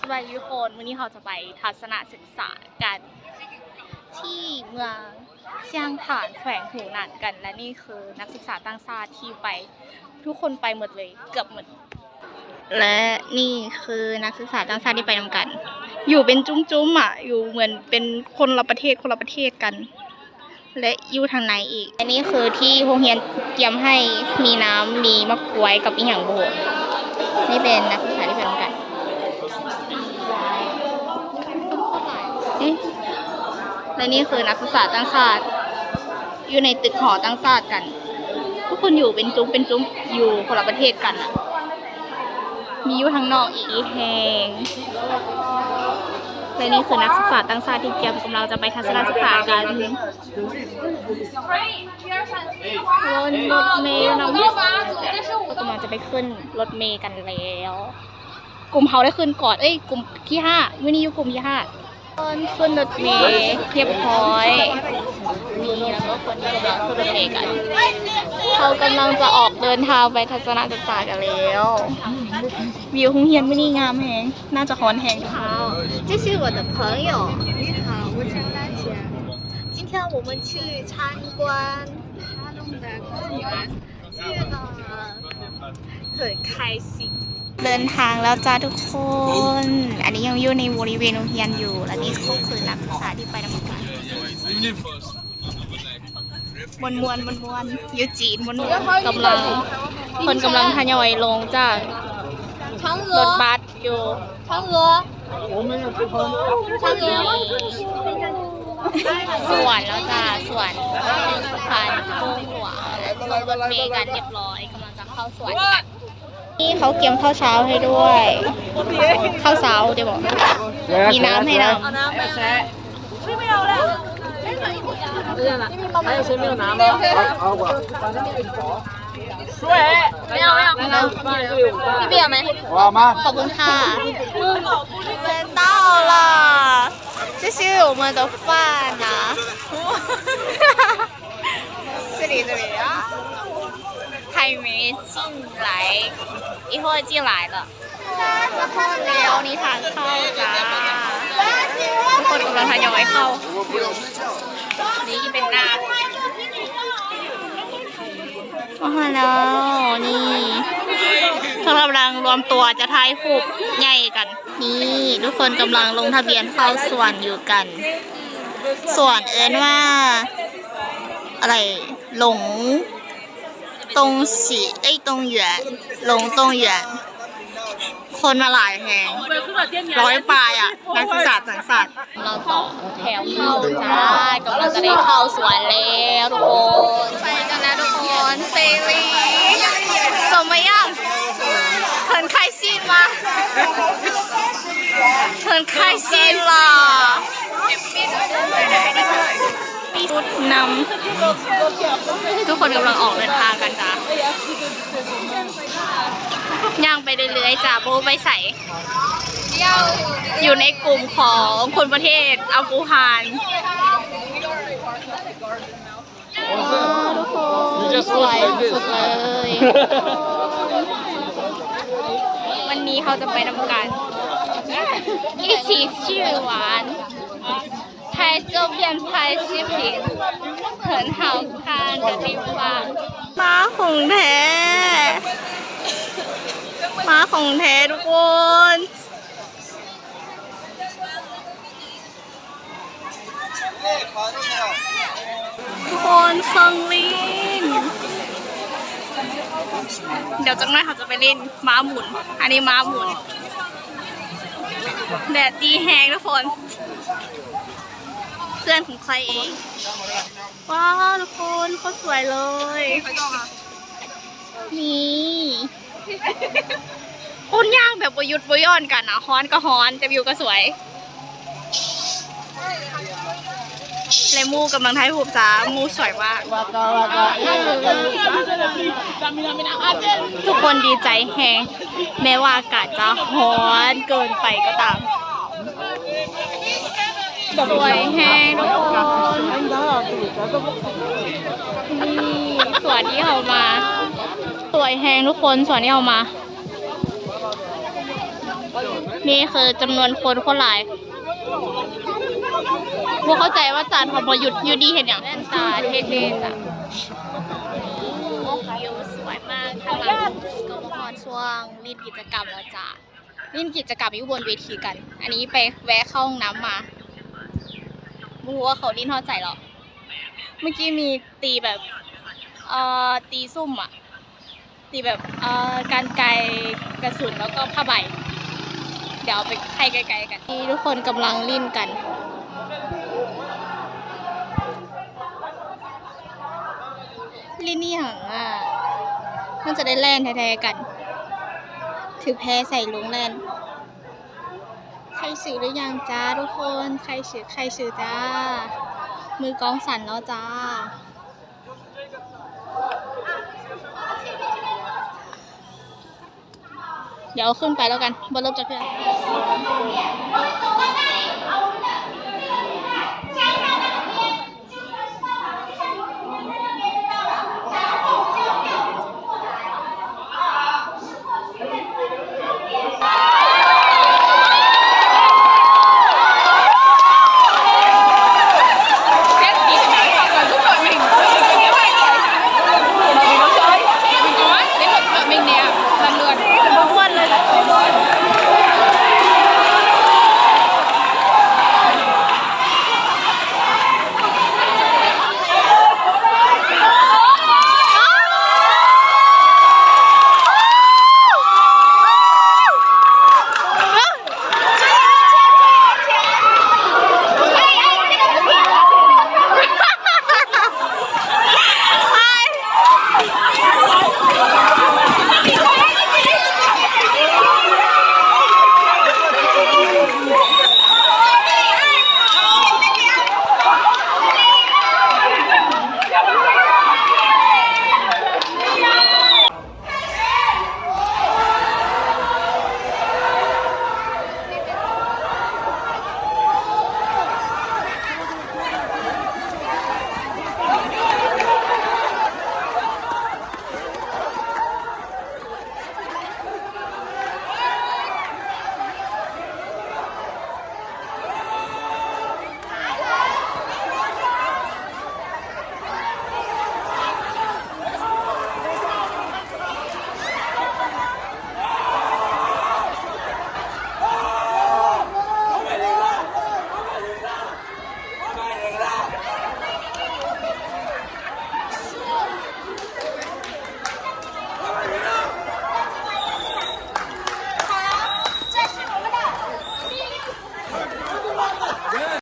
ສະບາຍດີທຸກຄົນ, ມື້ນີ້ເຮົາຈະໄປທັດສະນະສຶກສາກັນ ທີ່ເມືອງຊຽງຂານ ແຂວງຫູໜານກັນ ແລະ ນີ້ຄືນັກສຶກສາຕ່າງຊາດທີ່ໄປ ທຸກຄົນໄປໝົດເລີຍ ເກືອບໝົດ ແລະ ນີ້ຄືນັກສຶກສາຕ່າງຊາດທີ່ໄປນຳກັນ ຢູ່ເປັນຈຸ້ມໆ ອະ ຢູ່ເໝືອນເປັນຄົນລະປະເທດ ຄົນລະປະເທດກັນ ແລະ ຢູ່ທາງໃນອີກ. ອັນນີ້ຄືທີ່ໂຮງຮຽນກຽມໃຫ້ ມີນ້ຳ ມີໝາກກ້ວຍກັບອີ່ຫຍັງບໍ່ຮູ້. ນີ້ເປັນນັກສຶກສາທີ່ໄປນຳກັນ. ເອະ ແລະ ນີ້ຄືນັກສຶກສາຕ່າງຊາດ ຢູ່ໃນຕຶກຫໍຕ່າງຊາດກັນ. ທຸກຄົນຢູ່ເປັນຈຸ້ມເປັນຈຸ້ມ ຢູ່ຄົນລະປະເທດກັນນະ. ມີຢູ່ທາງນອກອີກແຮງ. ແລະ ນີ້ຄືນັກສຶກສາຕ່າງຊາດທີ່ກຽມກຳລັງຈະໄປທັດສະນະສຶກສາກັນ. ລົດ ລົດເມຢູ່ນຳ. ກຳລັງຈະໄປຂຶ້ນລົດເມກັນແລ້ວ. ກຸ່ມເຮົາໄດ້ຂຶ້ນກ່ອນ ເອີຍ ກຸ່ມທີຫ້າ ມື້ນີ້ຢູ່ກຸ່ມທີຫ້າ. ເພິ່ນຂຶ້ນລົດເມຮຽບຮ້ອຍ. ນີ້ ແລ້ວກໍຄົນນີ້ກຳລັງຂຶ້ນລົດເມກັນ. ເຮົາກຳລັງຈະອອກເດີນທາງໄປທັດສະນະສຶກສາກັນແລ້ວ. ວິວໂຮງຮຽນມື້ນີ້ງາມແຮງ. ໜ້າຈະຮ້ອນແຮງ. 你好，这是我的朋友。你好，我叫大姐。今天我们去参观他们的公园，这个很开心。 ເດີນທາງແລ້ວຈ້າທຸກຄົນ. ອັນນີ້ຍັງຢູ່ໃນບໍລິເວນໂຮງຮຽນຢູ່. ແລະ ນີ້ກໍຄືນັກສຶກສາທີ່ໄປນຳກັນ. ມ່ວນໆ ມ່ວນໆ ຢູ່ຈີນ ມ່ວນໆ ກຳລັງ ເພິ່ນກຳລັງທະຍອຍລົງຈາກລົດບັສຢູ່. ສວນແລ້ວຈ້າ ສວນ ຜ່ານໂຄ້ງຫຼວງ ລົດເມກັນຮຽບຮ້ອຍ ກຳລັງຈະເຂົ້າສວນກັນ. ນີ້ເຂົາກຽມເຂົ້າເຊົ້າໃຫ້ດ້ວຍ. ເຂົ້າເຊົ້າເດ້ບໍ? ມີນ້ຳໃຫ້ນຳ. 要不要？要不要？一杯有没？我要吗？ ຂອບຄຸນຄ່ະ. 到了，这是我们的饭啊。这里，这里啊。还没进来，一会儿进来了。 ຮອດແລ້ວ ນີ້ທາງເຂົ້າຈ້າ. ທຸກຄົນກຳລັງທະຍອຍເຂົ້າຢູ່. ນີ້ເປັນໜ້າ ຮອດແລ້ວ. ນີ້ເພິ່ນກຳລັງລວມຕົວຈະຖ່າຍຮູບໃຫຍ່ກັນ. ນີ້ທຸກຄົນກຳລັງລົງທະບຽນເຂົ້າສວນຢູ່ກັນ. ສວນເອີ້ນວ່າ ອະໄລ ຫຼົງ ຕົງສີ ເອີຍ ຕົງຢວນ ຫຼົງຕົງຢວນ. ຄົນມາຫຼາຍແຮງ ຮ້ອຍປາຍອະ ນັກສຶກສາຕ່າງຊາດ. ເຮົາຕໍ່ແຖວເຂົ້າຈ້າ ກຳລັງຈະໄດ້ເຂົ້າສວນແລ້ວທຸກຄົນ. ໄປກັນແລ້ວທຸກຄົນ. ເສລີ 怎么样？很开心吗？很开心啦。 ມີຊຸດນຳ. ທຸກຄົນກຳລັງອອກເດີນທາງກັນຈ້າ. ຍ່າງໄປເລື້ອຍໆ ຈ້າ ບໍ່ຮູ້ໄປໃສ. ຢູ່ໃນກຸ່ມຂອງຄົນປະເທດອັບກູຮານ. ວ້າວ ທຸກຄົນ ສວຍສຸດໆເລີຍ. ວັນນີ້ເຮົາຈະໄປນຳກັນ 一起去玩 拍照片、拍视频，很好看的地方。 ມາຂອງແທ້ ມາຂອງແທ້ທຸກຄົນ. ທຸກຄົນ ເຄື່ອງຫຼິ້ນ. ດຽວຈັກໜ້ອຍເຮົາຈະໄປຫຼິ້ນມ້າໝູນ. ອັນນີ້ມ້າໝູນ. ແດດດີແຮງທຸກຄົນ. ເພື່ອນຂອງຂ້ອຍເອງ. ວ້າວ ທຸກຄົນ ໂຄດສວຍເລີຍ. ນີ້ ຄົນຍ່າງແບບບໍ່ຢຸດບໍ່ຢ່ອນກັນນະ. ຮ້ອນກໍຮ້ອນ ແຕ່ວິວກໍສວຍ. ແລະ ໝູ່ກຳລັງຖ່າຍຮູບຈ້າ. ໝູ່ສວຍມາກ. ທຸກຄົນດີໃຈແຮງ ແມ້ວ່າອາກາດຈະຮ້ອນເກີນໄປກໍຕາມ. ສວຍແຮງທຸກຄົນ. ນີ້ສວນທີ່ເຮົາມາ. ສວຍແຮງທຸກຄົນ ສວນທີ່ເຮົາມາ. ນີ້ຄືຈຳນວນຄົນໂຄດຫຼາຍ. ບໍ່ເຂົ້າໃຈວ່າຈານເຂົາບໍ່ຢຸດຢູ່ນີ້ເຮັດຫຍັງ. ແວ່ນຕາເທ່ໆ ຈ້ະ. ໂອ້ ວິວສວຍມາກ. ທາງຫຼັງກໍມາຮອດຊ່ວງຫຼິ້ນກິດຈະກຳແລ້ວຈ້າ. ຫຼິ້ນກິດຈະກຳຢູ່ບົນເວທີກັນ. ອັນນີ້ໄປແວະເຂົ້າຫ້ອງນ້ຳມາ. ບໍ່ຮູ້ວ່າເຂົາຫຼິ້ນຮອດໃສເນາະ. ເມື່ອກີ້ມີຕີແບບ ເອີ ຕີສຸ່ມອະ. ທີ່ແບບ ເອີ ການໄກ ກະສຸນ ແລ້ວກໍຜ້າໃບ. ດຽວໄປໄທໄກໆ ກັນ. ທີ່ທຸກຄົນກຳລັງຫຼິ້ນກັນ. ຫຼິ້ນອີ່ຫຍັງອະ? ມັນຈະໄດ້ແລ່ນແທ້ໆ ກັນ. ຖືແພໃສ່ລົງແລ່ນ. ໄຄຊື່ຫຼືຍັງຈ້າທຸກຄົນ? ໄຄຊື່ ໄຄຊື່ຈ້າ. ມືກ້ອງສັ່ນແລ້ວຈ້າ. ດຽວຂຶ້ນໄປແລ້ວກັນ. ບໍ່ລົບຈັກເທື່ອ.